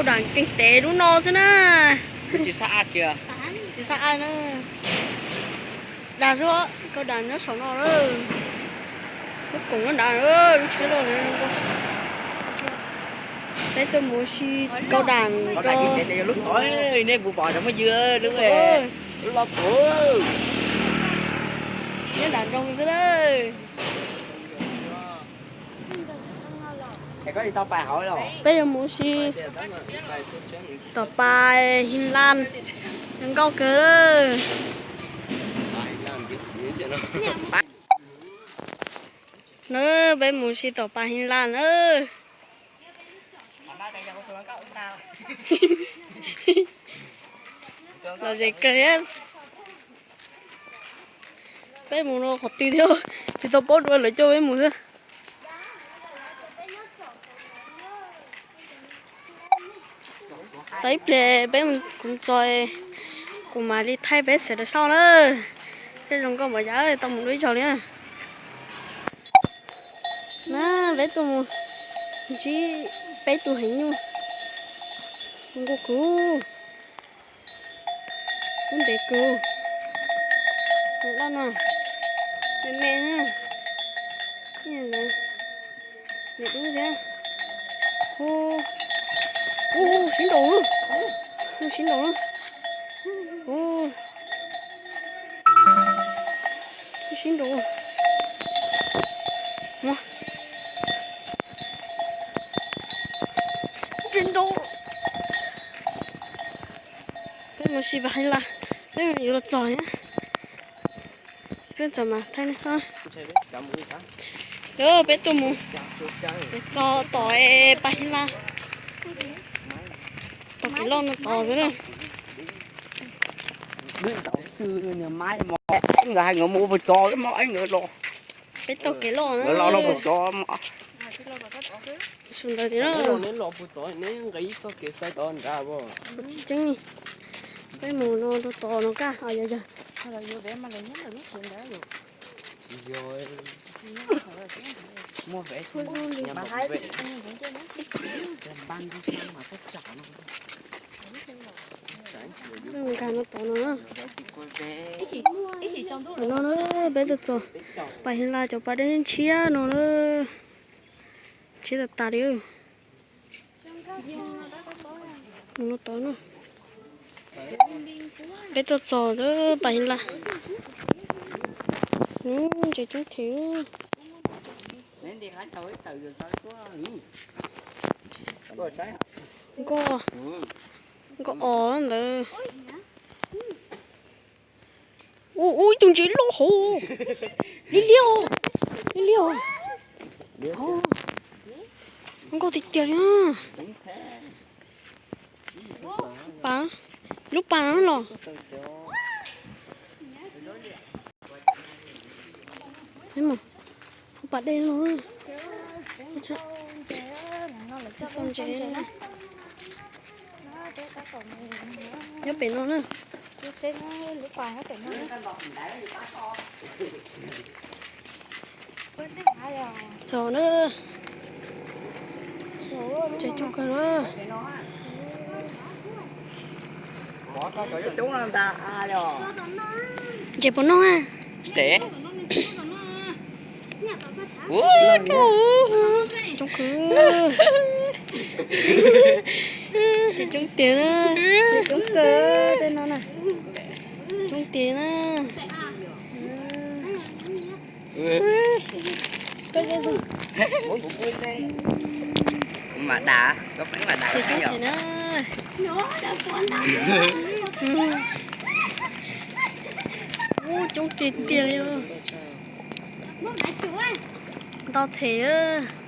Kauj dam keej tev lub no xwb na. Tsis xab a kiag. Tsis xab a na. Dag xwb, kauj dam nyob saum no lawm. Lub koom nyob nrad, lub tsheb loj. Peb tuaj mus ua si kauj dam rau. Nej puas pom cov phooj ywg, lub, lub loj puv. Nyob nram nroog xwb na. Peb yuav mus ua si tom pas Hin Lan, zoo nkauj kawg. Na, peb mus ua si tom pas Hin Lan na. Lom zem kawg thiab. Peb mus rau qhov twg thiab, tsis tau paub dua, lawv coj peb mus xwb. Tau ib pliag peb mus kuv txog, kuv mam li thaij peb sawv daws saib na. Tej zoo nkauj npaum cas tau mus dua ib zaug li na. Na, peb tuaj mus ntsib peb tug heev nyuj. Nkauj kawg. Kub ntev kawg. Tus loj no me me na. Tus dub thiab. Hu, hu, sib nraus lawm. Hu, sib nraus lawm. Hu, sib nraus. Mus. Sib nraus. Peb mus si pas Hin Lan, peb yuav los txog thiab. Peb txog mas thaij nej saib. Peb tuaj mus txog tom pas Hin Lan. Tog kev loj no tod xwb na. Nkawd hais nkawd mus ua puas tod, nkawd los. Peb taug kev loj, nkawd los puas tod. Sawv ntawd tias neb los puas tod, neb nqa ib txoj kev xaiv tod nrad. Tsis tseeb, peb mus no rau tod no kaj, yog, yog. Nkag no tod no. Tod no na, peb tuaj txog pas Hin Lan cov pas dej ntshiab no na. Ntshiab tas tas li. Mus no tod na. Peb tuaj txog pas Hin Lan. Ntses coob thiab. Nkauj, nkauj os ntawd. Ua, ua ib tug ntses loj hauv. Liab liab os. Liab liab os. Nkauj tiag tiag li. Pas, lub pas no los. Mus, pas dej no. Ntses. Nyob pem no na. Txog na. Ntses coob kawg na. Ntses puas noj a? Coob kawg. Ntses coob tiag na. Coob kawg tej no na. Coob tiag na. Mam dam, koj peeb mam dam. Ntses coob tiag na. Ub, coob tiag tiag li. Ntau them.